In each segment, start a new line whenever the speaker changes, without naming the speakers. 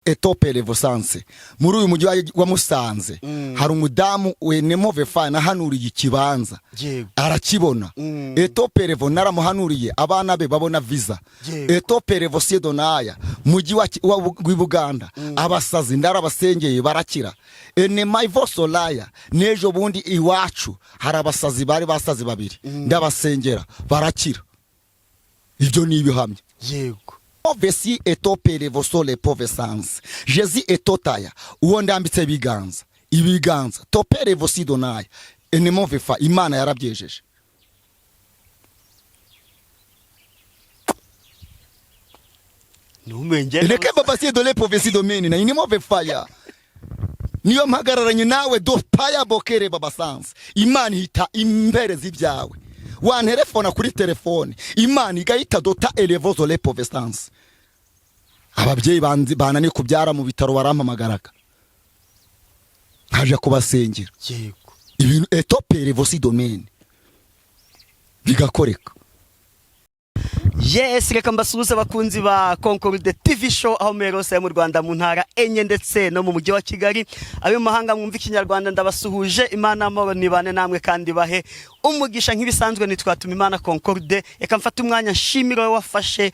Etope Revosanse muri uyu mujyi wa Musanze hari umudamu wenemo vefa nahanuriye ikibanza arakibona. Etope Revo naramuhanuriye, abana be babona visa. Etope Revo Sidonaya, mujyi w'i Buganda, abasazi ndarabasengeye barakira. Enema ivo Solaya, n'ejo bundi iwacu hari abasazi bari basazi babiri, ndabasengera barakira. Ibyo ni ibihamya. Vesi etope revosole pove sanse jezi etotaya, uwo ndambitse ibiganza, ibiganza tope revosidonaya enemo vefa, Imana yarabyejeje.
Ntumenge.
Reke babasiye dole povesi domini na inimo vefaya, niyo mpagararanye nawe dopaya bokere babasanse, Imana ihita impereza ibyawe. Wanterefona kuri telefone, Imana igahita dota elevozo le povesanse. Ababyeyi bananiye kubyara mu bitaro barampamagaraga nkaja kubasengera. Ibintu etope revosi domini bigakoreka.
Yes, reka mbasuhuze abakunzi ba Concorde TV Show aho muri hose mu Rwanda, mu ntara enye ndetse no mu mujyi wa Kigali. Abe mu mahanga mwumva ikinyarwanda, ndabasuhuje. Imana amahoro nibane namwe kandi bahe umugisha. Nk'ibisanzwe nitwatuma Imana Concorde. Reka mfate umwanya nshimire wowe wafashe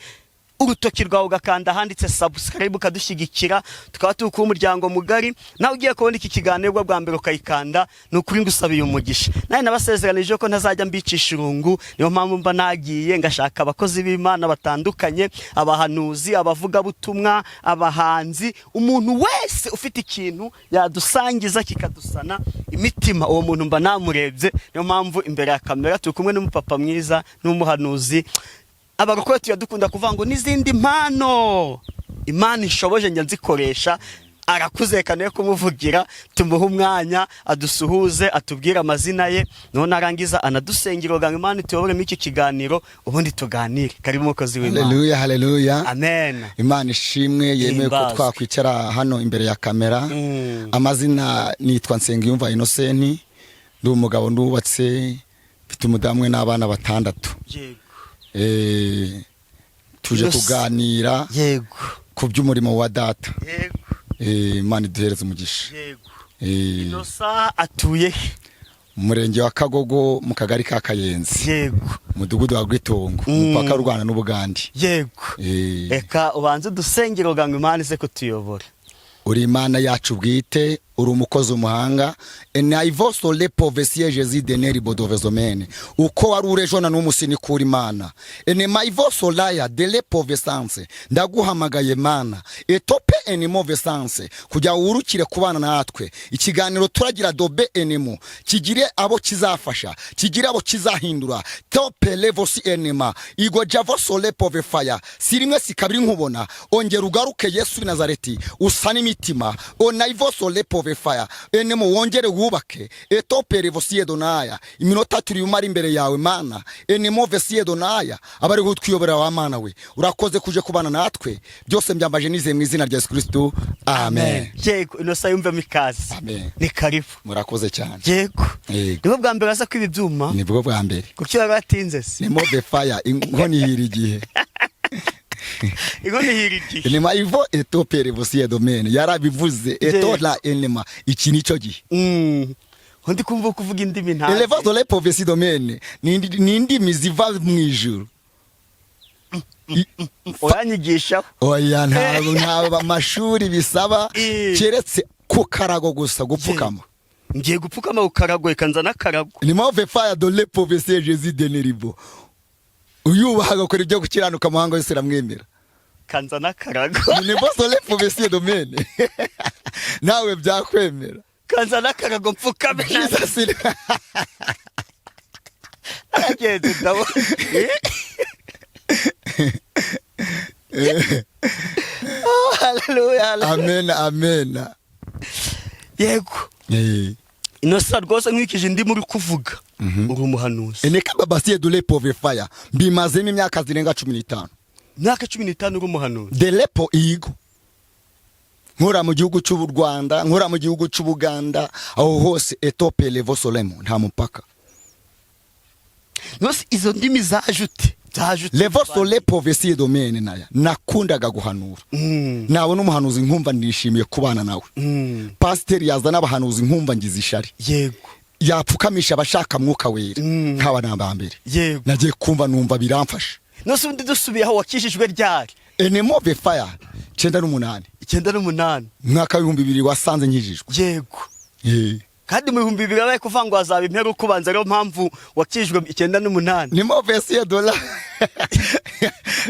urutoki rwawe ugakanda ahanditse subscribe ukadushyigikira, tukaba turi kuba umuryango mugari. Nawe ugiye kubona iki kiganiro bwa mbere ukayikanda, ni ukuri ngusabiye umugisha. Nawe nabasezeranije ko ntazajya mbicisha irungu, niyo mpamvu mba nagiye ngashaka abakozi b'Imana batandukanye, abahanuzi, abavugabutumwa, abahanzi, umuntu wese ufite ikintu yadusangiza kikadusana imitima, uwo muntu mba namurebye. Niyo mpamvu imbere ya kamera turi kumwe n'umupapa mwiza n'umuhanuzi. Abarokore tuyadukunda kuvuga ngo n'izindi mpano Imana ishoboje njya nzikoresha. Arakuze, reka niyo kumuvugira, tumuhe umwanya adusuhuze, atubwire amazina ye, none arangiza anadusengera ngo Imana ituyoboremo iki kiganiro, ubundi tuganire. Karibu umukozi w'Imana.
Haleluya, haleluya.
Amen.
Imana ishimwe yemeye ko
Himbazwe.
twakwicara hano imbere ya kamera. Amazina nitwa Nsengiyumva Innocent, ndi umugabo, ndubatse, mfite umudamu we n'abana 6. Tuje kuganira ku by'umurimo wa data. Imana iduhereze umugisha.
Innocent atuye he?
Umurenge wa Kagogo, mu kagari ka Kayenzi, umudugudu wa Rwitongo, umupaka w'u Rwanda n'Ubugande.
Reka ubanze udusengero ngo Imana ize kutuyobora.
Uri Imana yacu bwite, uri umukozi umuhanga. Enaivoso le povesie Jésus deneri bodovezomene, uko wari uri ejo na n'umunsi ni kuri Imana. Enemaivoso laya dele povesance, ndaguhamagaye Mana etope enimovesanse kugira wurukire kubana natwe. Ikiganiro turagira dobe enemo kigire abo kizafasha, kigire abo kizahindura. Tope levosi enema igo javoso le povefaya, si rimwe si kabiri nkubona, ongera ugaruke Yesu w'i Nazareti, usane imitima. Onaivoso le povefaya enemo, wongere wubake etope revosi edonaya. Iminota turi bumare imbere yawe Mana enemo vesi edonaya, abari kutwiyobora wa Mana we, urakoze kuje kubana natwe. Byose mbyambaje nizeye mu izina rya Yesu Kristo, amen.
Yego, Innocent yumvemo ikaze.
Amen.
Ni karibu.
Murakoze cyane.
Yego. Nibwo bwa mbere aza kwiba ibyuma?
Nibwo bwa mbere.
Kuki wari watinze se?
Nemo fire, inkono ihira igihe.
Inkono ihira igihe.
Enema ivo etope revosi domaine, yarabivuze eto la enema, iki nico gihe.
Undi kumva kuvuga indimi ntazi.
Elevazo le povesi domaine ni indimi ziva mu ijuru.
Uranyigisha?
Oya, ntabwo amashuri bisaba, keretse ku karago gusa, gupfukama.
Ngiye gupfukama ku karago, reka nzane akarago.
Ni move fire dole povesi Jésus de Neribo, uyubaha agakora ibyo gukiranuka, amahanga yose aramwemera.
Kanzana akarago.
Ni boso le povesi domaine, nawe byakwemera.
Kanzana akarago mpfukame.
Jesus.
Aragenze ndabona. Oh, hallelujah, hallelujah.
Amen, amen.
Yego. Innocent rwose nkurikije indimi uri kuvuga, uri umuhanuzi.
Eneka babasiye dole pove fire, mbimazemo imyaka zirenga 15.
Imyaka 15 uri umuhanuzi?
Delepo igo nkora mu gihugu cy'u Rwanda, nkora mu gihugu cy'u Buganda, aho hose etope levo solemo, nta mupaka.
Nose izo ndimi zaje ute? Byaje ute?
Levo sole povesi domaine naya nakundaga guhanura. Nabona umuhanuzi nkumva nishimiye kubana nawe. Pasiteri yazana abahanuzi nkumva ngize ishari. Yapfukamisha abashaka Mwuka Wera, nkaba namba mbere. Nagiye kumva numva biramfasha.
Nose ubundi dusubiye aho, wakijijwe ryari?
Enemove fire, 98.
98.
Mwaka w'2000 wasanze nkijijwe.
Kandi mu 2000 abaye kuvuga ngo hazaba imperuka, ubanza ariyo mpamvu wakijijwe 98.
Ni mauvaise dola,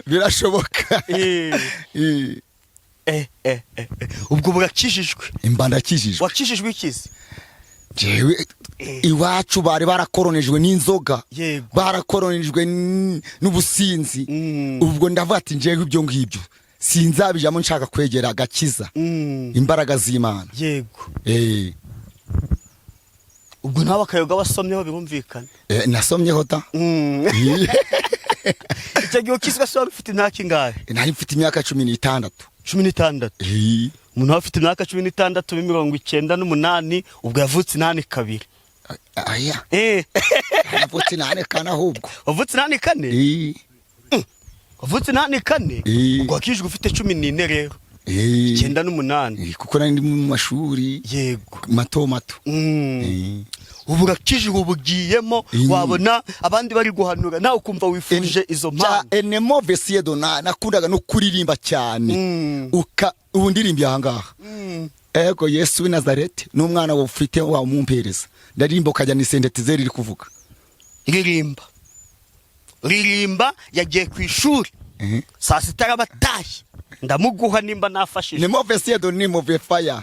birashoboka.
Ubwo burakijijwe?
Imba ndakijijwe.
Wakijijwe ikizi?
Jewe iwacu bari barakoronejwe n'inzoga, barakoronejwe n'ubusinzi. Ubwo ndavuga ati: "Njewe ibyo ngibyo sinzabijamo, nshaka kwegera agakiza, imbaraga z'Imana."
Ubwo nawe akayoga wasomyeho, birumvikana.
Nasomyeho da.
Icyo gihe ukizwa se wari ufite imyaka ingahe?
Nari mfite imyaka 16.
16. Umuntu waba ufite imyaka 16 98, ubwo yavutse 82.
Aya, navutse 84 ahubwo.
Wavutse 84? Wavutse 84? Ubwo wakijwe ufite 14 rero. 98.
Kuko nari ndi mu mashuri mato mato.
Ubu urakijijwe, ubu ugiyemo, wabona abandi bari guhanura nawe ukumva wifuje izo mpano.
Enemo vesiedo nakundaga no kuririmba cyane. Uka ubu ndirimbiye ahangaha. Ego Yesu w'i Nazareti n'umwana ufite wamumpereza, ndaririmba ukajya ni synthétiseur iri kuvuga.
Ririmba, ririmba, yagiye ku ishuri. Saa sita araba atashye, ndamuguha nimba nafashije.
Ni mauvaise siedo, ni mauvaise fire.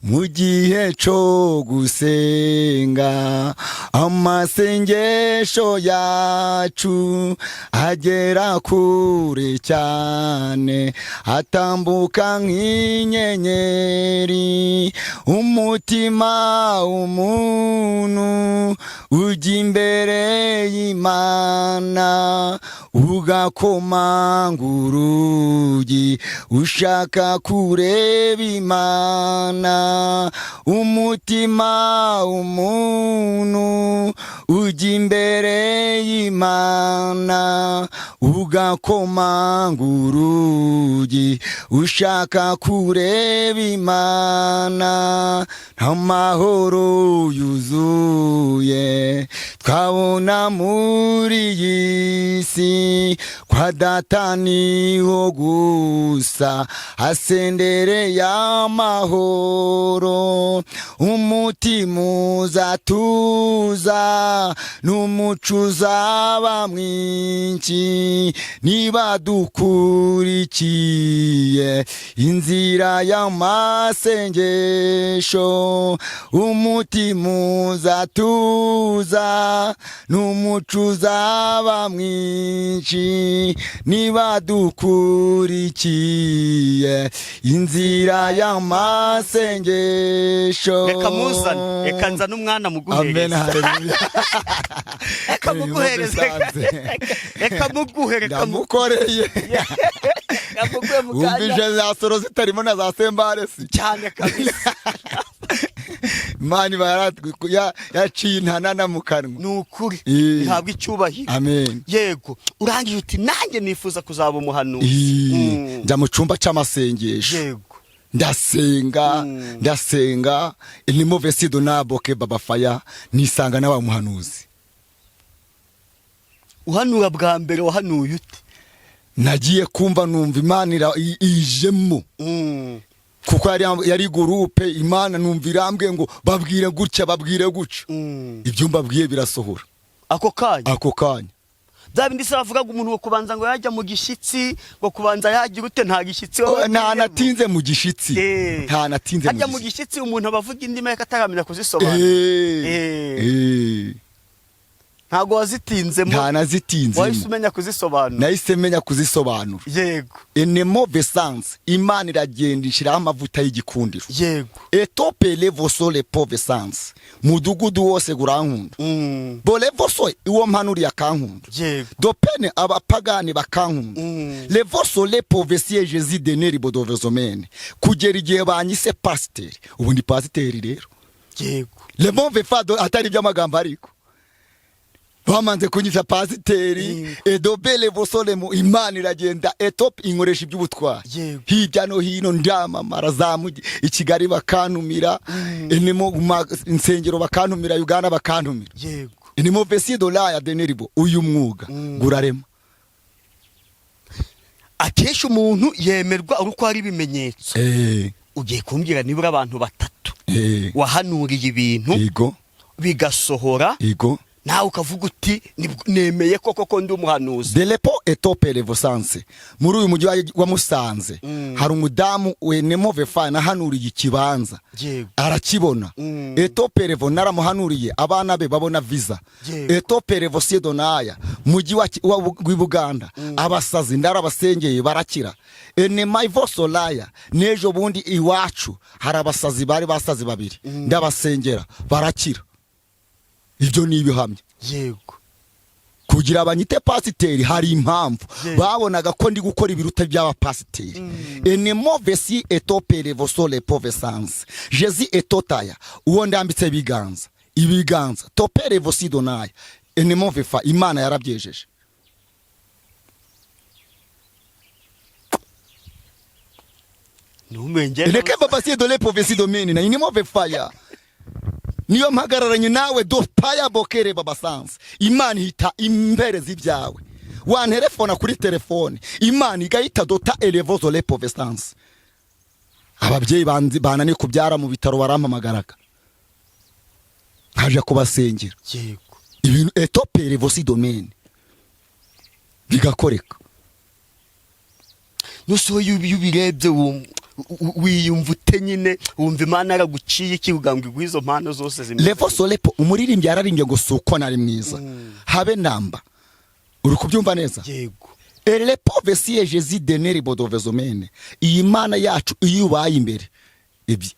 Mu gihe cyo gusenga, amasengesho yacu agera kure cyane, atambuka nk'inyenyeri. Umutima w'umuntu ujya imbere y'Imana, ugakomanga urugi ushaka kureba Imana. Umutima w'umuntu ujya imbere y'Imana, ugakomanga urugi ushaka kureba Imana. Nta mahoro yuzuye twabona muri iyi si, kwa Data niho gusa hasendereye amahoro. Umutima uzatuza n'umuco uzaba mwinshi, niba dukurikiye inzira y'amasengesho. Umutima uzatuza n'umuco uzaba mwinshi, niba dukurikiye inzira y'amasengesho.
Reka muzane, reka nzane umwana
Amen.
Muguhereze.
Haleluya.
Reka muguhereze, reka muguhe, reka
Ndamukoreye.
Reka muguhe mu kanya.
Wumvise za solo zitarimo na za cymbales?
Cyane kabisa.
Imana iba yaciye intanana mu kanwa.
Ni ukuri. Ihabwa icyubahiro.
Amen.
Yego, urangije uti: "Nanjye nifuza kuzaba umuhanuzi."
Njya mu cyumba c'amasengesho. Ndasenga, ndasenga ni mauvaise naboke baba faya, nisanga nawe umuhanuzi.
Uhanura bwa mbere wahanuye ute?
Nagiye kumva numva Imana ijemo, kuko yari groupe. Imana numva irambwiye ngo: "Babwire gutya, babwire gutya." Ibyo mbabwiye birasohora.
Ako kanya?
Ako kanya.
Bya bindi se bavugaga, umuntu ngo kubanza ngo yajya mu gishyitsi, ngo kubanza yagira ute, nta gishyitsi waba
Oh, nta
wagiyemo?
natinze mu gishitsi. Nta natinze
Hajya
mu
mu
gishitsi.
gishyitsi umuntu aba avuga indimi ariko ataramenya kuzisobanura. Ntabwo wazitinzemo?
Nta nazitinzemo.
Wahise umenya kuzisobanura?
Nahise menya kuzisobanura. Enemo vesanse, Imana iragenda ishyiraho amavuta y'igikundiro. Etopele vosole pove sanse, mudugudu wose gurankunda. Bole voso uwo mpanuriye akankunda. Dopene abapagani bakankunda. Levosole povesiye jezi deneri bodovezomene, kugera igihe banyise pasiteri. Ubu ndi pasiteri rero. Le mauvais fado, atari iby'amagambo, ariko Bamanze kunyita pasiteri edobele vosolemu. Imana iragenda etop inkoresha iby'ubutwari hirya no hino, ndamamara za mugi i Kigali bakantumira, enemo insengero bakantumira, Uganda bakantumira. Enemo vesi dolaya deneribo. Uyu mwuga gurarema.
Akenshi umuntu yemerwa ari uko hari ibimenyetso. Ugiye kumbwira nibura abantu batatu wahanuriye ibintu bigasohora, nawe ukavuga uti: "Nemeye koko ko ndi umuhanuzi."
Delepo etope levosanse. Muri uyu mujyi wa Musanze hari umudamu wenemo vefa nahanuriye ikibanza, arakibona. Etope revo, naramuhanuriye, abana be babona visa. Etope revo siedonaya, mujyi w'i Buganda, abasazi ndarabasengeye barakira. Enemaivo solaya, n'ejo bundi iwacu hari abasazi bari basazi babiri, ndabasengera barakira. Ibyo ni ibihamya. Kugira abanyite pasiteri hari impamvu. Babonaga ko ndi gukora ibiruta by'abapasiteri. Enemo vesi etopere vosole pove sanse jezi etotaya, uwo ndambitse ibiganza, ibiganza topere vosidonaya enemo vefa. Imana yarabyejeje.
Ntumenge.
Reke baba dole povesi domini na inimo vefaya. Niyo mpagararanye nawe dopaya bokere baba sanse, Imana ihita impereza ibyawe. Wantelefona kuri telefone, Imana igahita dota elevozo le povesanse. Ababyeyi bananiye kubyara mu bitaro barampamagaraga nkaja kubasengera. Ibintu etopere vosi domini bigakoreka.
Nuso iyo ubirebye wiyumva ute nyine? Wumva Imana yaraguciye iki kugira ngo iguhe izo mpano zose zimeze?
Levo solepo, umuririmbyi yararimbye ngo si uko nari mwiza habe namba. Uri kubyumva neza?
Yego.
Elepo vesiye jezi deneri bodovezomene. Iyi Mana yacu, iyo ubaye imbere,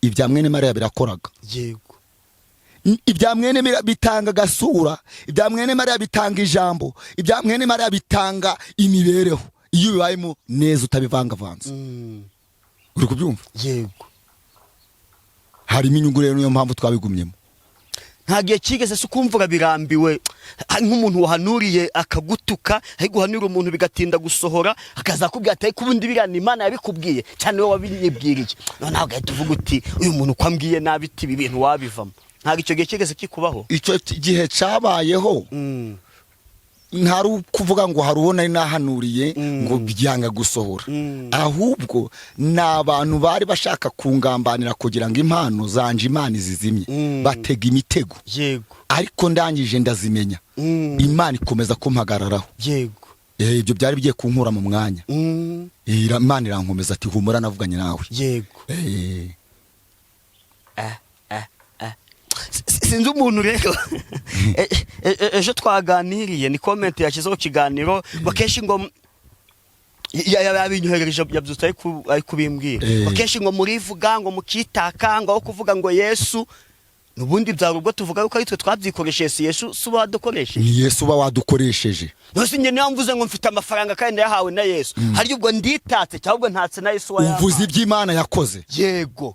ibya mwene Mariya birakoraga. Ibya mwene Mariya bitanga agasura, ibya mwene Mariya bitanga ijambo, ibya mwene Mariya bitanga imibereho iyo ubibayemo neza utabivangavanze. Uri kubyumva?
Yego.
Harimo inyungu rero, niyo mpamvu twabigumyemo.
Nta gihe kigeze se ukumva birambiwe, nk'umuntu wahanuriye akagutuka, ariko uhanura umuntu bigatinda gusohora, akazakubwira ati: "Ariko ubundi biriya ni Imana yabikubwiye cyane, wowe wabinyibwiriye?" Noneho ugahita uvuga uti: "Uyu muntu uko ambwiye nabi, iti ibi bintu wabivamo." Ntabwo icyo gihe kigeze kikubaho?
Icyo gihe cyabayeho. Ntari ukuvuga ngo hari uwo nari nahanuriye ngo byanga gusohora, ahubwo ni abantu bari bashaka kungambanira kugira ngo impano zanje Imana izizimye, batega imitego. Ariko ndangije ndazimenya, Imana ikomeza kumpagararaho. Ibyo byari bigiye kunkura mu mwanya. Imana irankomeza ati: "Humura, navuganye nawe."
Sinzi umuntu rero ejo twaganiriye, ni comment yashyizeho ikiganiro ngo akenshi ngo yabinyoherereje, yabyutse ari kubimbwira, ngo akenshi ngo murivuga ngo mukitaka, ngo aho kuvuga ngo Yesu, n'ubundi byari ubwo tuvuga yuko ari twe twabyikoresheje, si Yesu si uba wadukoresheje.
Ni Yesu uba wadukoresheje.
Nose njye niyo mvuze ngo mfite amafaranga kandi ndayahawe na Yesu, hari ubwo nditatse cyangwa ubwo ntatse na Yesu wayampaye?
Uvuze iby'Imana yakoze.
Yego.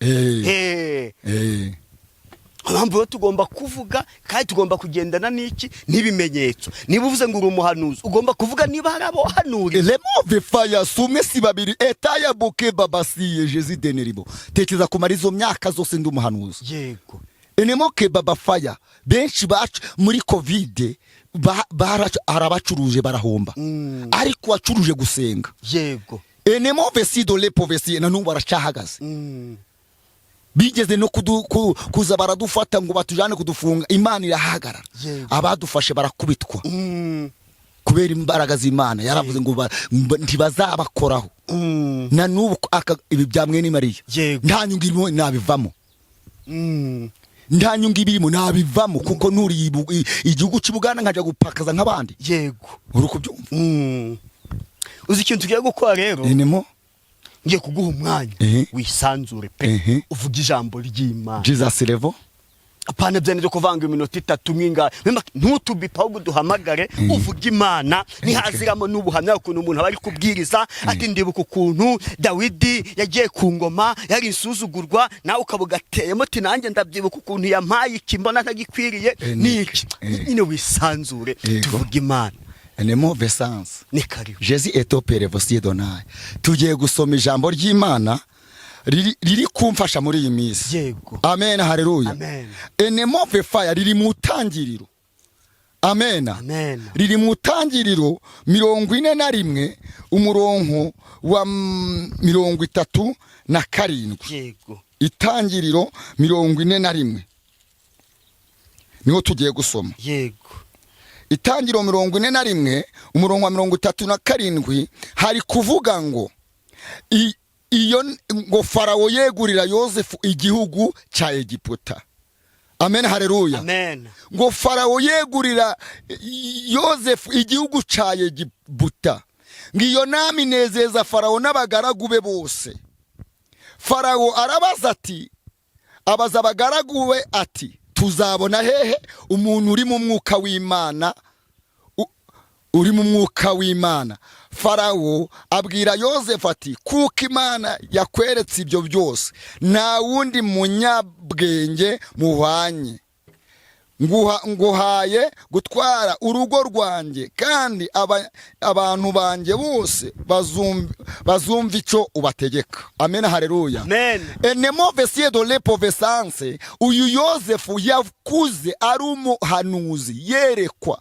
Impamvu rero tugomba kuvuga kandi tugomba kugendana n'iki? N'ibimenyetso. Niba uvuze ngo uri umuhanuzi, ugomba kuvuga niba hari abo wahanuriye.
Lemove faya, si umwe si babiri etaya boke babasiye jezi deneribo. Tekereza kumara izo myaka zose ndi umuhanuzi. Enemoke baba faya, benshi bacu muri COVID hari abacuruje barahomba, ariko wacuruje gusenga, enemove si dole povesi, na n'ubu aracyahagaze. Bigeze no kuza baradufata ngo batujane kudufunga, Imana irahagarara. Abadufashe barakubitwa. Kubera imbaraga z'Imana yaravuze ngo ntibazabakoraho. Na n'ubu ibi bya mwene Mariya, nta nyungu irimo nabivamo. Nta nyungu ibirimo nabivamo, kuko nturiye igihugu cy'i Buganda nkajya gupakaza nk'abandi. Uri kubyumva?
Uzi ikintu tugiye gukora rero?
Enemo.
Ngiye kuguha umwanya wisanzure pe, uvuge ijambo ry'Imana.
Jesus level.
Apana bya byo kuvanga iminota 3 mwinga, ntutubipa, ahubwo duhamagare uvuge Imana. Nihaziramo n'ubuhamya ukuntu umuntu aba ari kubwiriza ati: "Ndibuka ukuntu Dawidi yagiye ku ngoma yari insuzugurwa," nawe ukaba ugateyemo ati: "Nanjye ndabyibuka ukuntu yampaye iki mbona ntagikwiriye." Ni iki nyine, wisanzure, tuvuge Imana.
Ni mauvaise sens.
Ni karibu.
Jésus est au Père voici Donai. Tugiye gusoma ijambo ry'Imana riri kumfasha muri iyi minsi. Amen, haleluya.
Amen.
Enemo fire riri mu tangiriro. Amen.
Amen.
Riri mu tangiriro 41, umurongo wa 37. Itangiriro 41 niho tugiye gusoma. Itangiriro 41, umurongo wa 37, hari kuvuga ngo iyo ngo Farawo yegurira Yosefu igihugu cya Egiputa. Amen, haleluya.
Amen.
Ngo Farawo yegurira Yosefu igihugu cya Egiputa, ngo iyo nama inezeza Farawo n'abagaragu be bose. Farawo arabaza ati, abaza abagaragu be ati: "Tuzabona hehe umuntu uri mu mwuka w'Imana, uri mu mwuka w'Imana?" Farawo abwira Yosefu ati: "Kuko Imana yakweretse ibyo byose, nta wundi munyabwenge muhwanye. Nguhaye gutwara urugo rwanjye, kandi abantu banjye bose bazumva icyo ubategeka." Amen, haleluya.
Amen.
Enemo vesie de lepovesanse. Uyu Yosefu yakuze ari umuhanuzi, yerekwa.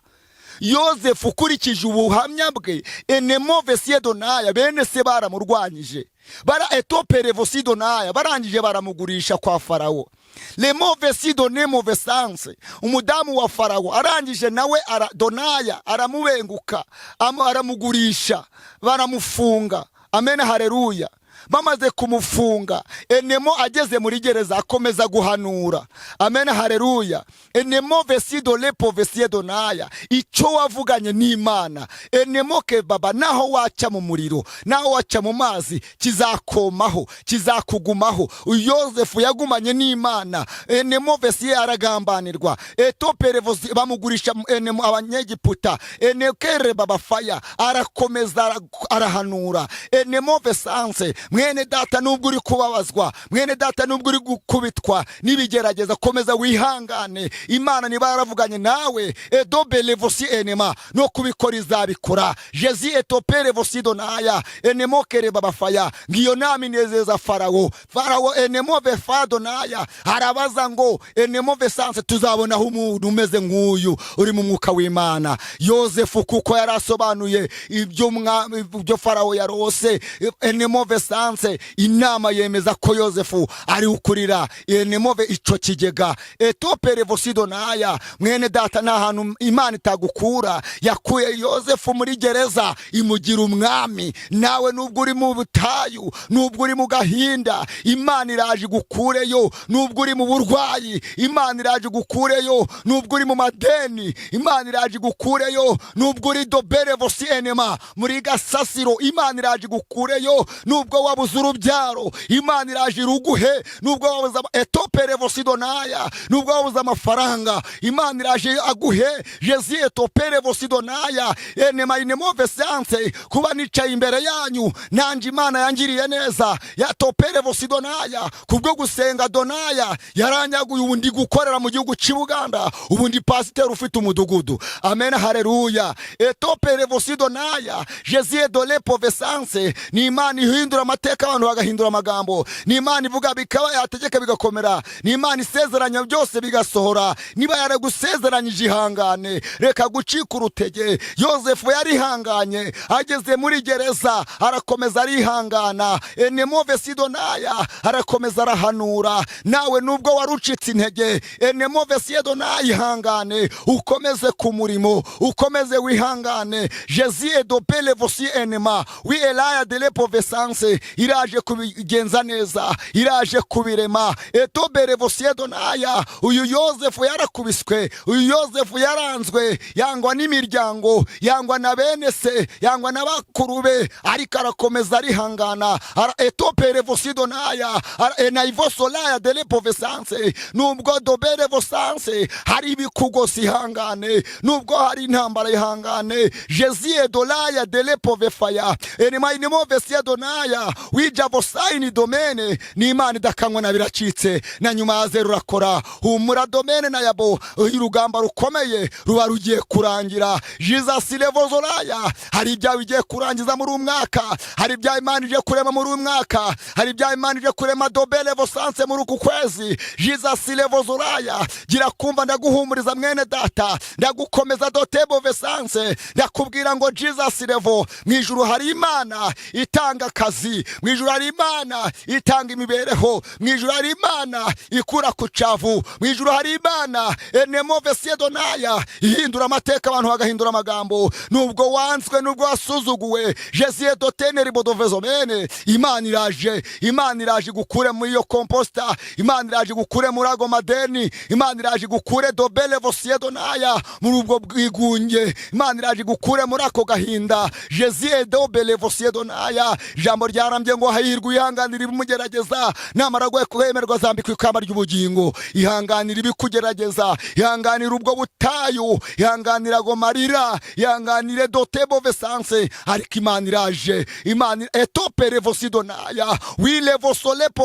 Yosefu, ukurikije ubuhamya bwe, enemo vesie donaya, bene se baramurwanyije, bara etopere donaya, barangije baramugurisha kwa Farawo. Lemove donemo vesanse, umudamu wa Farawo, arangije nawe donaya aramubenguka, aramugurisha, baramufunga. Amen, haleluya. Bamaze kumufunga, enemo ageze muri gereza akomeza guhanura. Amen, haleluya. Enemo vesido lepo vesie donaya, icyo wavuganye n'Imana, enemo ke baba, naho waca mu muriro, naho waca mu mazi, kizakomaho, kizakugumaho. Yosefu yagumanye n'Imana. Enemo vesie, aragambanirwa, etoperevosi, bamugurisha enemo Abanyegiputa, enekere baba faya, arakomeza arahanura. Enemo vesanse, mwene data, nubwo uri kubabazwa, mwene data, nubwo uri gukubitwa n'ibigerageza, komeza wihangane. Imana niba yaravuganye nawe, edobelevosi enema, no kubikora izabikora. Jezi etoperevosi donaya, enemo kere babafaya. Ngiyo nama inezeza Farawo. Farawo enemo vefa donaya arabaza ngo: "Enemo vesanse, tuzabonaho umuntu umeze nk'uyu uri mu mwuka w'Imana?" Yosefu, kuko yari asobanuye ibyo Farawo yarose, enemo vesanse, inama yemeza ko Yosefu ari ukurira enemove ico kigega, etoperevosi donaya. Mwene data, nta hantu Imana itagukura. Yakuye Yosefu muri gereza, imugira umwami. Nawe nubwo uri mu butayu, nubwo uri mu gahinda, Imana iraje igukureyo. Nubwo uri mu burwayi, Imana iraje igukureyo. Nubwo uri mu madeni, Imana iraje igukureyo. Nubwo uri doberevosi enema muri gasasiro, Imana iraje igukureyo. Nubwo wabuze urubyaro, Imana iraje iruguhe. Nubwo wabuze etoperevosi donaya, nubwo wabuze amafaranga, Imana iraje aguhe. Jezi etoperevosi donaya, enema inemove sanse. Kuba nicaye imbere yanyu, nanjye Imana yangiriye neza, ya toperevosi donaya, kubwo gusenga donaya yaranyaguye. Ubu ndi gukorera mu gihugu cy'i Buganda, ubu ndi pasiteri ufite umudugudu. Amen, haleluya. Etoperevosi donaya, Jezi edole povesanse. Ni Imana ihindura amateka, abantu bagahindura amagambo. Ni Imana ivuga bikaba, yategeka bigakomera. Ni Imana isezeranya byose bigasohora. Niba yaragusezeranyije, ihangane, reka gucika urutege. Yosefu yarihanganye, ageze muri gereza arakomeza arihangana, enemove sidonaya, arakomeza arahanura. Nawe nubwo wari ucitse intege, enemove sidonaya, ihangane, ukomeze ku murimo, ukomeze wihangane. Jezi edopele vosi enema wi elaya de lepovesanse. Iraje kubigenza neza, iraje kubirema. Etoberevosiedonaya. Uyu Yosefu yarakubiswe, uyu Yosefu yaranzwe, yangwa n'imiryango, yangwa na bene se, yangwa na bakuru be, ariko arakomeza arihangana. Etoperevosidonaya enaivosolaya delepovesanse. Nubwo doberevosanse hari ibikugosi, ihangane. Nubwo hari intambara, ihangane. Jezie dolaya delepovefaya enemainimovesiedonaya wijavosaini domene. Ni Imana idakanywa na biracitse, na nyuma ya zeru urakora. Humura domene na yabo, urugamba rukomeye ruba rugiye kurangira. Jesus levozolaya. Hari ibyawe igiye kurangiza muri uyu mwaka, hari ibyawe Imana ije kurema muri uyu mwaka, hari ibyawe Imana ije kurema dobele vosanse muri uku kwezi. Jesus levozolaya. Gira kumva, ndaguhumuriza mwene data, ndagukomeza dotebo vesanse, ndakubwira ngo Jesus levo. Mu ijuru hari Imana itanga akazi, mu ijuru hari Imana itanga imibereho, mu ijuru hari Imana ikura ku cavu, mu ijuru hari Imana enemovesiedonaya ihindura amateka, abantu bagahindura amagambo. Nubwo wanzwe, nubwo wasuzuguwe, jesie doteneri bodovezomene, Imana iraje, Imana iraje igukure muri iyo komposita, Imana iraje igukure muri ago madeni, Imana iraje igukure dobele vosiedonaya muri ubwo bwigunge, Imana iraje igukure muri ako gahinda. Jesie dobele vosiedonaya. Ijambo ryarambye ngo hahirwa uyihanganira ibimugerageza, namara kwemerwa azambikwa ikamba ry'ubugingo. Ihanganira ibikugerageza, ihanganira ubwo butayu, ihanganira ago marira, ihanganire dotebo vesanse, ariko Imana iraje. Imana etopere vosidonaya wilevo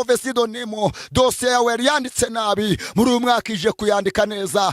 vesidonemo. Dosiye yawe yari yanditse nabi, muri uyu mwaka ije kuyandika neza.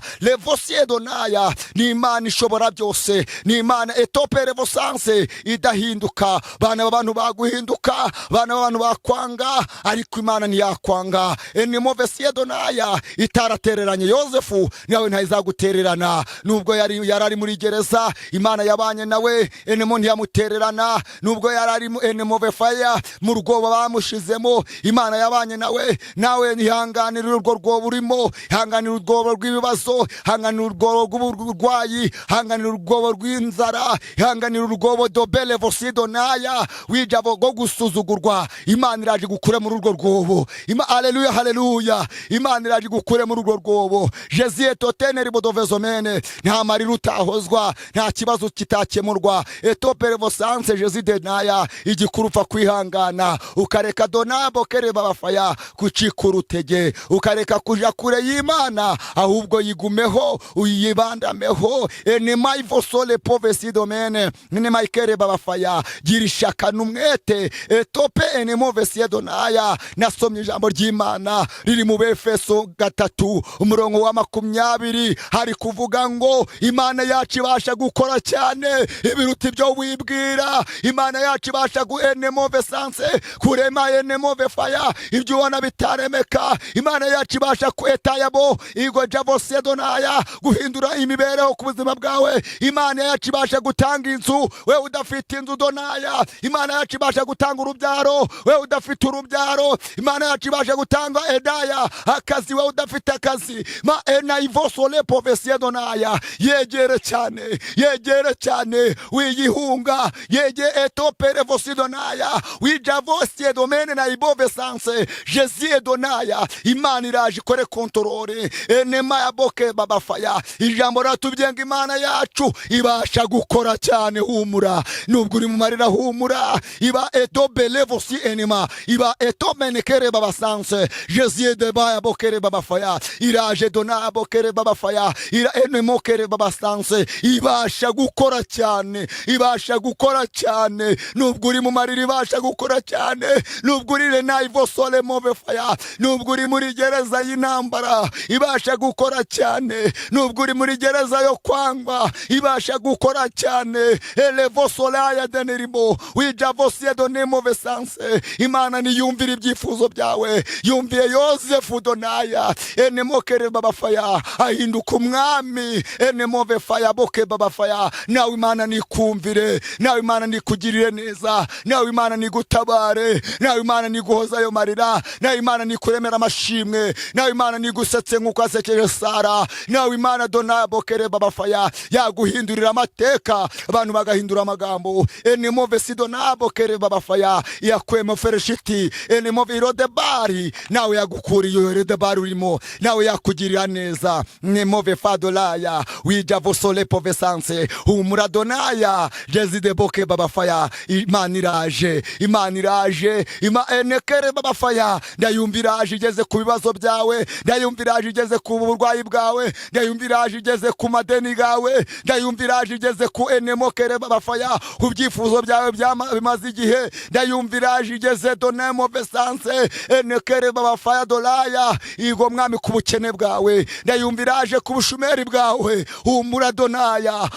Levosiedonaya. Ni Imana ishobora byose, ni Imana etopere vosanse idahinduka. Bana b'abantu baguhinduka, bana b'abantu bakwanga, ariko Imana ntiyakwanga. Enimo vesiyedonaya. Itaratereranye Yosefu, nawe ntayizagutererana. Nubwo yari ari muri gereza, Imana yabanye nawe, enemo ntiyamutererana. Nubwo yari ari enemo vefaya mu rwobo bamushizemo, Imana yabanye nawe. Nawe ntihanganire urwo rwobo urimo, hanganira urwobo rw'ibibazo, hanganira urwobo rw'uburwayi, hanganira urwobo rw'inzara, hanganira urwobo dobele vosidonaya wijabo rwo gusuzugurwa. Imana iraje gukure muri urwo rwobo. Haleluya, haleluya! Imana iraje gukure muri urwo rwobo. Jezie toteneri bodovezomene. Nta marira utahozwa, nta kibazo kitakemurwa. Etopere vosanse jezi denaya. Igikuru upfa kwihangana, ukareka donabo kereba bafaya kucika urutege, ukareka kuja kure y'Imana, ahubwo yigumeho, uyibandameho. Enemaivosole povesidomene enemayikereba bafaya. Gira ishaka n'umwete etope enemovesiedonaya. Nasomye ijambo ry'Imana riri mu Befeso 3 umurongo wa 20, hari kuvuga ngo Imana yacu ibasha gukora cyane ibiruta ibyo wibwira. Imana yacu ibasha gu enemovesanse kurema enemovefaya ibyo ubona bitaremeka. Imana yacu ibasha ku etayabo igojavosedonaya guhindura imibereho ku buzima bwawe. Imana yacu ibasha gutanga inzu we udafite inzu donaya. Imana yacu ibasha gutanga urubyaro we udafite urubyaro. Imana yacu ibasha gutanga edaya akazi we udafite akazi. Ma enaivosole povesiedonaya. Yegere cyane, yegere cyane, wiyihunga. Yege etopere vosidonaya wijavosiedomene na ibovesanse jeziedonaya. Imana iraje ikore contrôle enema ya boke babafaya. Ijambo ratubwiye ngo Imana yacu ibasha gukora cyane. Humura, nubwo uri mu marira, humura. Iba etobele vosi enema iba etomenekere babasanse jeziedebaya bokere babafaya. Iraje dona bokere babafaya ira enemokere babasanse. Ibasha gukora cyane, ibasha gukora cyane. Nubwo uri mu marira, ibasha gukora cyane. Nubwo uri renaivosole movefaya, nubwo uri muri gereza y'intambara, ibasha gukora cyane. Nubwo uri muri gereza yo kwangwa, ibasha gukora cyane. Elevosolaya denirimo wijavosiedonemovesanse. Imana niyumvira ibyifuzo byawe. Yumviye Yosefu donaya enemokere babafaya, ahinduka umwami enemovefaya boke babafaya. Nawe Imana nikumvire, nawe Imana nikugirire neza, nawe Imana nigutabare, nawe Imana niguhoza ayo marira, nawe Imana nikuremera amashimwe, nawe Imana nigusetse nk'uko yasekeje Sara. Nawe Imana dona bokere babafaya yaguhindurira amateka, abantu bagahindura amagambo. Enemove sidona bokere babafaya. Donaya yakuyemo Fereshiti enemo Irodebari, nawe yagukuriye Irodebari urimo, nawe yakugirira neza. Nemove fadolaya wijavosole povesanse. Humura Donaya jezide boke babafaya. Imana iraje, Imana iraje, ima enekere babafaya. Ndayumva iraje igeze ku bibazo byawe, ndayumva iraje igeze ku burwayi bwawe, ndayumva iraje igeze ku madeni gawe, ndayumva iraje igeze ku enemokere babafaya, ku byifuzo byawe bimaze igihe. Ndayumva iraje igeze donemo vesanse enekere babafaya dolaya. Igo mwami ku bukene bwawe, ndayumva iraje ku bushumeri bwawe. Humura Donaya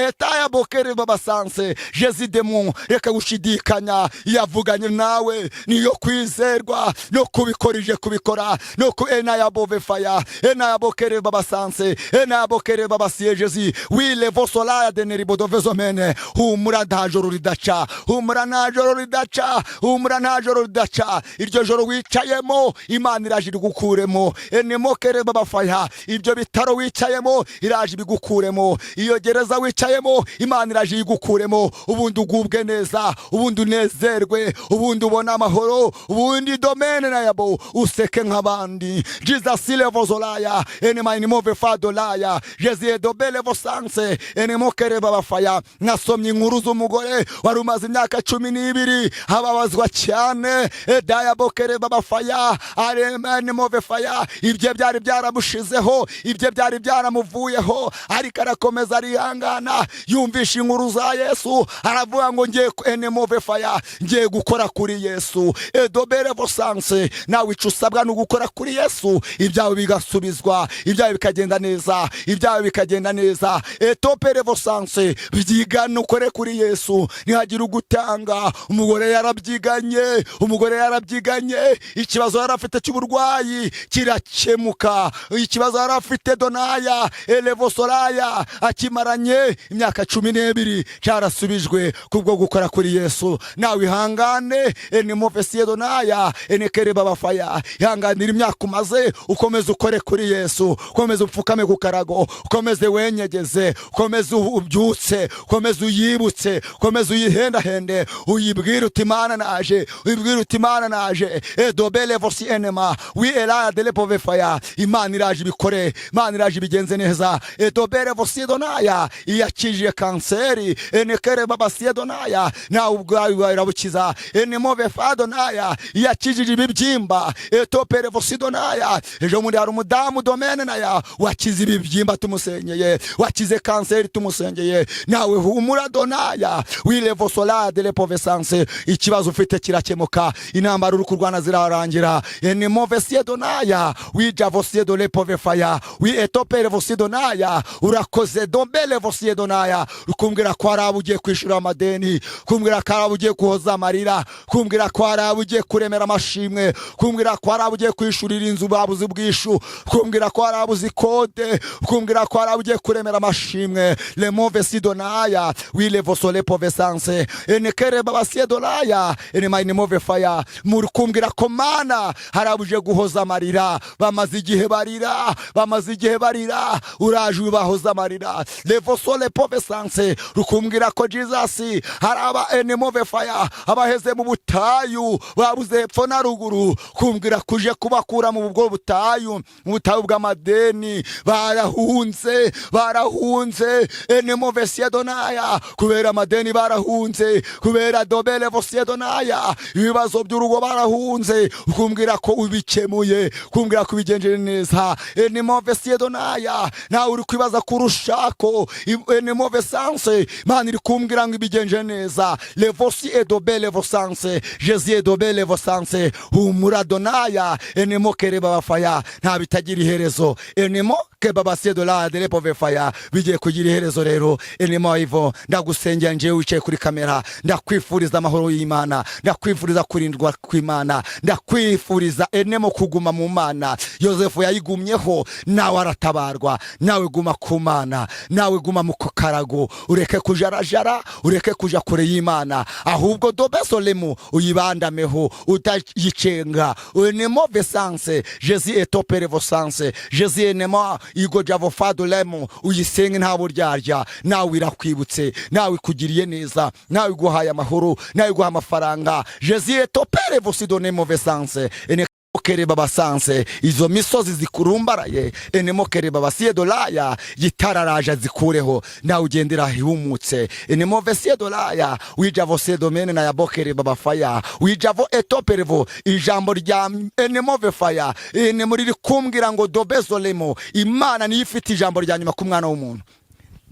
etaya bokere babasanse jezidemu. Reka gushidikanya, yavuganye nawe niyo kwizerwa, no kubikora ije kubikora, no ku enaya bove faya enaya bokere babasanse enaya bokere babasiye jezi wile vosolaya deneribodovezomene. Humura, nta joro ridaca. Humura, nta joro ridaca. Humura, nta joro ridaca. Iryo joro wicayemo, Imana iraje irigukuremo. Enemokere babafaya. Ibyo bitaro wicayemo, iraje ibigukuremo. Iyo gereza wicayemo, Imana iraje igukuremo, ubundi ugubwe neza, ubundi unezerwe, ubundi ubone amahoro, ubundi domene na yabo useke nk'abandi. Jesus levozolaya enemainimove fadolaya jezi edobele vosanse enemokere babafaya. Nasomye inkuru z'umugore wari umaze imyaka 12 ababazwa cyane edaya bokere babafaya aremanimove faya. Ibyo byari byaramushizeho, ibyo byari byaramuvuyeho, ariko arakomeza arihangana. Yumvisha inkuru za Yesu, aravuga ngo ngiye enemove faya, ngiye gukora kuri Yesu edobere vosanse. Nawe icyo usabwa ni ugukora kuri Yesu, ibyawe bigasubizwa, ibyawe bikagenda neza, ibyawe bikagenda neza. Etopere vosanse. Byigane, ukore kuri Yesu, ntihagire ugutanga. Umugore yarabyiganye, umugore yarabyiganye. Ikibazo yari afite cy'uburwayi kirakemuka. Ikibazo yari afite donaya elevosoraya akimaranye imyaka 12 cyarasubijwe kubwo gukora kuri Yesu. Nawe ihangane enemofesiye donaya enekere babafaya. Ihanganira imyaka umaze, ukomeze ukore kuri Yesu, ukomeze upfukame ku karago, ukomeze wenyegeze, ukomeze ubyutse, ukomeze uyibutse, ukomeze uyihendahende, uyibwire uti: "Imana naje", uyibwire uti: "Imana naje". Edobele vosi enema wi elaya delepove faya. Imana iraje ibikore, Imana iraje ibigenze neza. Edobere vosi donaya iyakijije kanseri enekere babasiye donaya, nawe ubwawe irabukiza. Enemove fa donaya iyakijije ibibyimba etopere vosi donaya. Ejo bundi hari umudamu domene naya wakize ibibyimba tumusenyeye, wakize kanseri tumusengeye. Nawe humura donaya wilevosola de lepovesanse. Ikibazo ufite kirakemuka, intambara uri kurwana zirarangira. Enemove donaya wijavosie do lepove faya wi etopere vosie donaya. Urakoze dombele vosie donaya. Kumbwira ko hari abo ugiye kwishyura amadeni, kumbwira ko hari abo ugiye guhoza amarira, kumbwira ko hari abo ugiye kuremera amashimwe, kumbwira ko hari abo ugiye kwishyurira inzu babuze ubwishu, kumbwira ko hari abo uzi kode, kumbwira ko hari abo ugiye kuremera amashimwe. Lemove sidonaya wilevosole povesanse enekere babasie dolaya enemainimove faya. Muri kumbwira ko Mana hari abo uje guhoza amarira, bamaze igihe barira, bamaze igihe barira, uraje ubahoza amarira. Levosole povesanse. Rukumbwira ko Jesus hari aba enemove faya abaheze mu butayu, babuze hepfo na ruguru, kumbwira ko uje kubakura mu bwo butayu, mu butayu bw'amadeni. Barahunze, barahunze enemove siedonaya kubera amadeni, barahunze kubera dobele vosiedonaya ibibazo by'urugo, barahunze. Kumbwira ko ubikemuye, kumbwira ko ubigenjeje neza. Enemove siedonaya. Nawe uri kwibaza ku rushako enemove sanse, Imana iri kumbwira ngo ibigenje neza. Levosi edobe levosanse jezi edobe levosanse. Humura donaya enemo kereba bafaya. Nta bitagira iherezo. Enemo kebabasiye dola delepove faya. Bigiye kugira iherezo rero. Enemo ivo ndagusengera njyewe wicaye kuri kamera, ndakwifuriza amahoro y'Imana, ndakwifuriza kurindwa kw'Imana, ndakwifuriza enemo kuguma mu Mana. Yosefu yayigumyeho, nawe aratabarwa. Nawe guma ku Mana, nawe guma mu karago, ureke kujarajara, ureke kuja kure y'Imana, ahubwo dobesolemu uyibandameho utayicenga. Enemo vesanse jezi etopere vosanse jezi enema igo javo fadolemu. Uyisenge nta buryarya. Nawe irakwibutse, nawe ikugiriye neza, nawe iguhaye amahoro, nawe iguha. amafaranga. Jésus topere vosidone mauvaise ene kere babasanse izo misozi zikurumbaraye enemo kere babasiye dolaya gitararaje zikureho, nawe ugendera ihumutse enemo vesiye dolaya wijavo se domene na yabokere babafaya wijavo etoperevo. Ijambo rya enemo vefaya enemo riri kumbwira ngo dobezolemo. Imana niyo ifite ijambo rya nyuma ku mwana w'umuntu.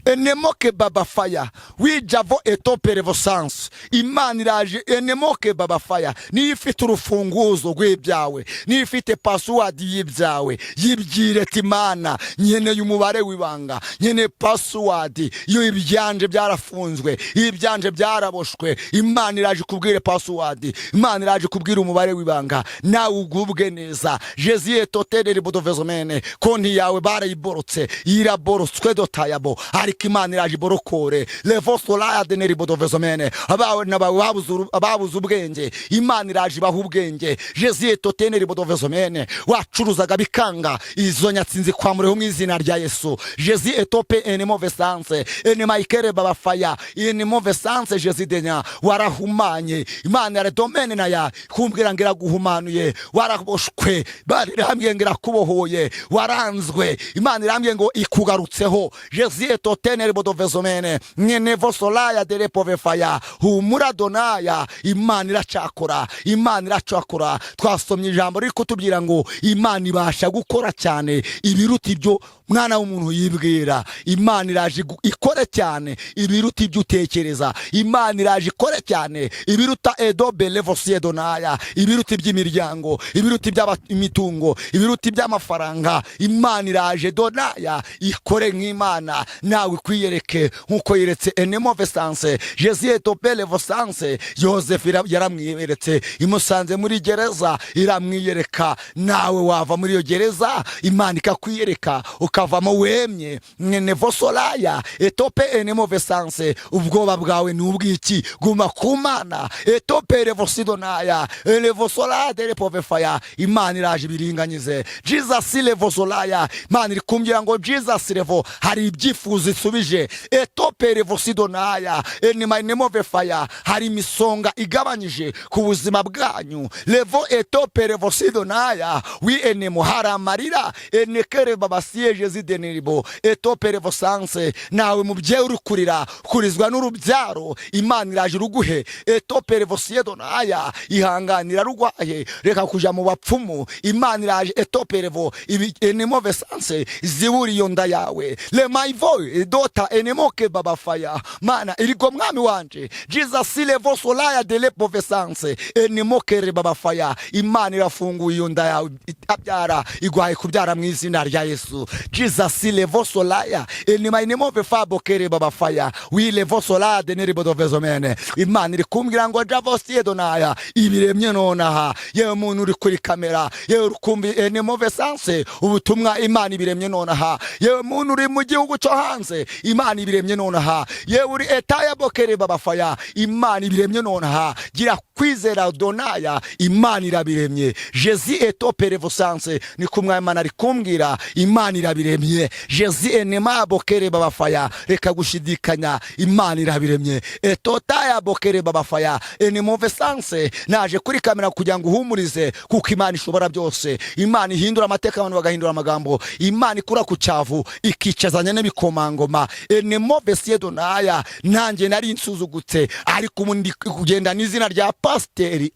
Enemoke baba faya wijavo etoperevo sans. Imana iraje, enemoke baba faya, niyo ifite urufunguzo rw'ibyawe, niyo ifite password y'ibyawe. Yibwire ati: "Imana, nkeneye umubare w'ibanga, nkeneye password iyo ibyanje byarafunzwe, ibyanje byaraboshwe." Imana iraje kubwire password, Imana iraje kubwira umubare w'ibanga, nawe ugubwe neza. Jésus toterere bodovezomene. Konti yawe barayiborotse, iraborotswe dotayabo, ariko Imana iraje iborokore levosolaya deneri bodovezomene. Abana bawe babuze ubwenge, Imana iraje ibaha ubwenge. Jésus toteneri bodovezomene. Wacuruzaga bikanga, izo nyatsinzi kwamureho mu izina rya Yesu. Jésus etope enemo vesanse enemaikere babafaya enemo vesanse. Jésus denya warahumanye, Imana ya domene naya kumbwira ngo iraguhumanuye. Waraboshwe, irambwiye ngo irakubohoye. Waranzwe, Imana irambwiye ngo ikugarutseho. Jésus etoteneri bodovezomene nyene solaya derepovefaya. Humura donaya, Imana iracakora, Imana iracakora. Twasomye ijambo riri kutubwira ngo Imana ibasha gukora cyane ibiruta ibyo mwana w'umuntu yibwira. Imana iraje ikore cyane ibiruta ibyo utekereza. Imana iraje ikore cyane ibiruta edobe levosiye donaya, ibiruta iby'imiryango, ibiruta iby'imitungo, ibiruta iby'amafaranga. Imana iraje donaya ikore nk'Imana, nawe ikwiyereke nk'uko yeretse enemo vesanse. Jésus etope levosanse. Yosefu yaramwiyeretse, imusanze muri gereza iramwiyereka. Nawe wava muri iyo gereza, Imana ikakwiyereka, ukavamo wemye mwene vosolaya etope enemo vesanse. Ubwoba bwawe ni ubwiki? Guma ku Mana etope revosidonaya levosolaya derepovefaya. Imana iraje ibiringanyize. Jesus levosolaya. Imana iri kumbwira ngo Jesus revo hari ibyifuzo isubije etope revosidonaya enema enemo vefaya. Hari imisonga igabanyije ku buzima bwanyu levo etope revosidonaya wi enemo. Hari amarira enekere babasiye jezi deniribo etope revosanse. Nawe mubyeyi uri kurira, kurizwa n'urubyaro, Imana iraje uruguhe etope revosiyedonaya. Ihanganira rugwaye, reka kuja mu bapfumu. Imana iraje etope revo ibi enemo vesanse zibura iyo nda yawe lemaivo dota enemoke babafaya. Mana irigo mwami wanje Jesus levo solaya delepo vesanse enemokere babafaya. Imana irafunguye iyo nda yawe itabyara, igwaye kubyara mu izina rya Yesu. Jesus levo solaya enema enemove fabokere babafaya wi levo solaya deneribodovezomene. Imana iri kumbwira ngo javosiyedonaya ibiremye nonaha. Yewe muntu uri kuri kamera, yewe uri kumva enemove sanse ubutumwa, Imana ibiremye nonaha. Yewe muntu uri mu gihugu cyo hanze, Imana ibiremye nonaha. Yewe uri etaya bokere babafaya, Imana ibiremye nonaha. Gira kwizera donaya, Imana irabiremye. Jésus etopere vosanse ni kumwe Imana ari kumbwira, Imana irabiremye. Jésus enema bokere babafaya, reka gushidikanya, Imana irabiremye etotaya bokere babafaya enemove sanse. Naje kuri kamera kugira ngo uhumurize, kuko Imana ishobora byose. Imana ihindura amateka, abantu bagahindura amagambo. Imana ikura ku cyavu ikicazanya n'ibikomangoma enemove siedonaya. Nanjye nari nsuzugutse, ariko ubu ndi kugenda n'izina rya pasiteri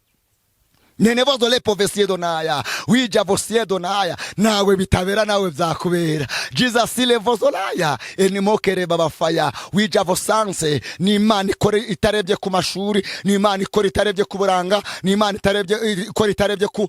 nenevozo lepo vesiedonaya wija vosiedonaya. Nawe bitabera, nawe byakubera. Jesus levozolaya enimokere babafaya wija vosanse. Ni Imana ikora itarebye ku mashuri, ni Imana ikora itarebye ku buranga, ni Imana itarebye ikora itarebye ku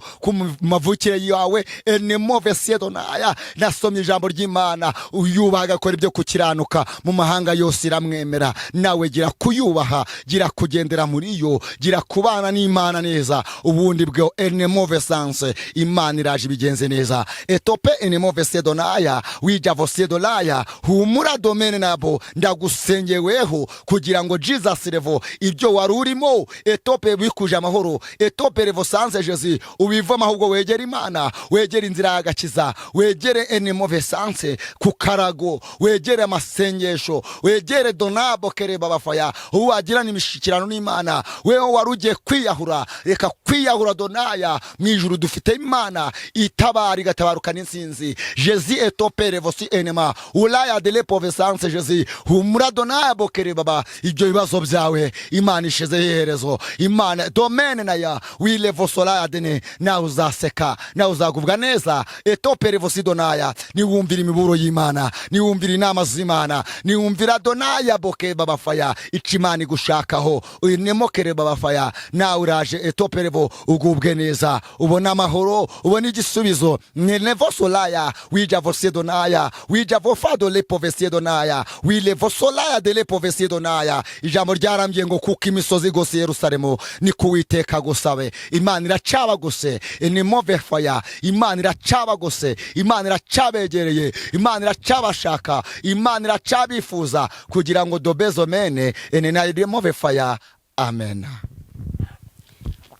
mavukire yawe enemo vesiedonaya. Nasomye ijambo ry'Imana: uyubaha agakora ibyo gukiranuka, mu mahanga yose iramwemera. Nawe gira kuyubaha, gira kugendera muri yo, gira kubana n'Imana neza, ubundi Ubundi bwo enemove sanse, Imana iraje ibigenze neza. Etope enemove sedonaya wijavo sedolaya. Humura domene nabo, ndagusengeweho kugira ngo Jesus revo ibyo wari urimo etope bikuje amahoro, etope revo sanse Jezi, ubivamo, ahubwo wegere Imana, wegere inzira y'agakiza, wegere enemove sanse ku karago, wegere amasengesho, wegere donabo kereba bafaya, ubu wagirana imishyikirano n'Imana. Wewe wari ugiye kwiyahura, reka kwiyahura donaya. Mu ijuru dufite Imana itabara, igatabarukana insinzi. Jezi etope revosi enema ulaya de lepovesanse Jezi. Humura donaya bokere baba, ibyo bibazo byawe Imana ishizeho iherezo. Imana domene naya wilevosolaya dene, nawe uzaseka, nawe uzagubwa neza. Etope revosi donaya, niwumvira imiburo y'Imana, niwumvira inama z'Imana, niwumvira donaya boke babafaya ico Imana igushakaho unemokere babafaya, nawe uraje etoperevo ugubwe neza, ubone amahoro, ubone igisubizo. Nenevosolaya wijavosedonaya wijavofado lepovesedonaya wilevosolaya de lepovesedonaya. Ijambo ryarambye ngo kuko imisozi igose Yerusalemu, niko Uwiteka gusabe. Imana iracabagose enemovefaya, Imana iracabagose, Imana iracabegereye, Imana iracabashaka, Imana iracabifuza kugira ngo dobezo mene enenairemovefaya. Amen.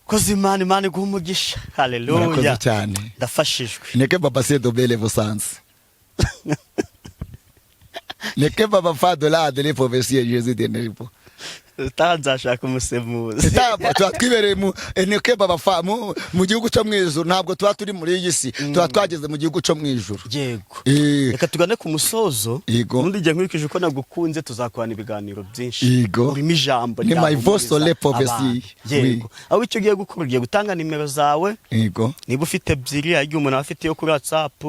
Koze Imana, Imana iguha umugisha.
Murakoze
Haleluya.
cyane.
Ndafashijwe.
Neke baba se dobele vosanse neke baba fa dola de lepovesie Jésus de neripo.
Utaha nzashaka umusemuzi.
Tuba twibereye mu eneke baba fa mu gihugu cyo mu ijuru. Ntabwo tuba turi muri iyi si, tuba twageze mu gihugu cyo mu ijuru.
Yego.
Eh.
Reka tugane ku musozo.
Yego.
Ubundi igihe nkurikije uko nagukunze, tuzakorana ibiganiro byinshi.
Yego.
Urimo ijambo
Ni my
ryahumuriza
voice le povesi.
abantu. Yego, aho icyo ugiye gukora, ugiye gutanga nimero zawe.
Yego.
Niba ufite ebyiri, hari igihe umuntu aba afite iyo kuri WhatsApp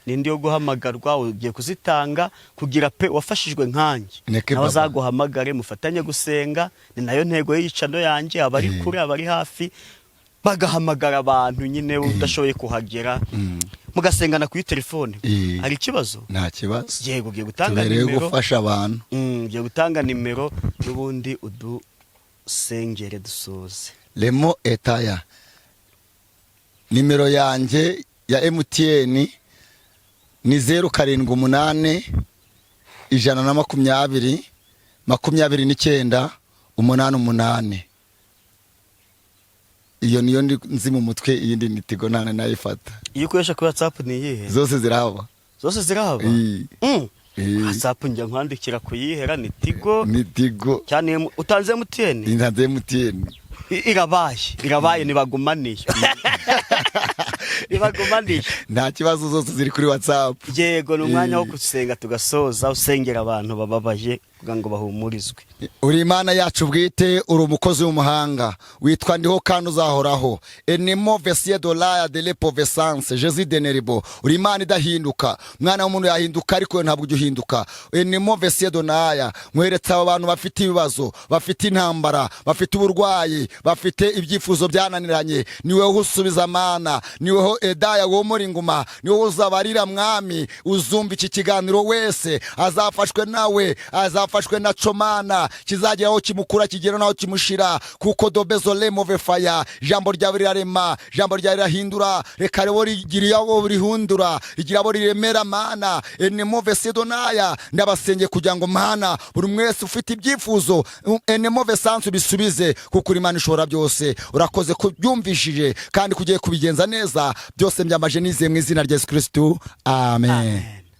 n'indi yo guhamagarwa, ugiye kuzitanga kugira pe wafashijwe nkanjye
Neke
nawe
baba.
azaguhamagare, mufatanye gusenga. Ni nayo ntego y'iyicano yanjye, abari kure, abari hafi, bagahamagara abantu nyine udashoboye kuhagera, mugasengana kuri telefone.
Eh.
Hari ikibazo?
Nta kibazo.
Yego, ugiye gutanga
Tubereyeho
nimero.
gufasha abantu.
Ugiye gutanga nimero, n'ubundi udusengere dusoze.
Lemo etaya, nimero yanjye ya MTN ni 0781202988. Iyo niyo nzi mu mutwe, iyindi ni Tigo, nta nayifata.
Iyo ukoresha kuri WhatsApp ni iyihe?
Zose zirahaba.
Zose zirahaba?
Eh. Eh.
WhatsApp njya nkwandikira kuyihera ni Tigo?
Ni Tigo.
Cyane utanze MTN?
Ntanze MTN.
Irabaye, irabaye, ntibagumaniye, ntibagumaniye.
Nta kibazo, zose ziri kuri WhatsApp.
Yego, ni umwanya wo gusenga tugasoza, usengera abantu bababaye kugira ngo bahumurizwe.
Uri Imana yacu bwite, uri umukozi w'umuhanga, witwa Ndiho kandi uzahoraho. Enemo vesie dolaya de lepovesanse Jesi deneribo. Uri Imana idahinduka. Mwana w'umuntu yahinduka, ariko ntabwo ujya uhinduka. Enemo vesie donaya, nkweretse aba bantu bafite ibibazo, bafite intambara, bafite uburwayi, bafite ibyifuzo byananiranye. Ni wowe usubiza Mana, ni wowe edaya womora inguma, ni wowe uzabarira Mwami. Uzumva iki kiganiro wese azafashwe nawe, azafashwe na comana kizagera aho kimukura, kigera naho kimushira, kuko dobezo lemove faya. Ijambo ryawe rirarema, ijambo ryawe rirahindura. Reka rero rigira abo rihundura, rigira abo riremera Mana. Enemove sedonaya, ndabasengeye kugira ngo Mana, buri mwese ufite ibyifuzo enemove sansu bisubize, kuko uri Imana ishobora byose. Urakoze kubyumvishije kandi kugiye kubigenza neza. Byose mbyambaje nizeye mu izina rya Yesu Kristu, amen.
Amen.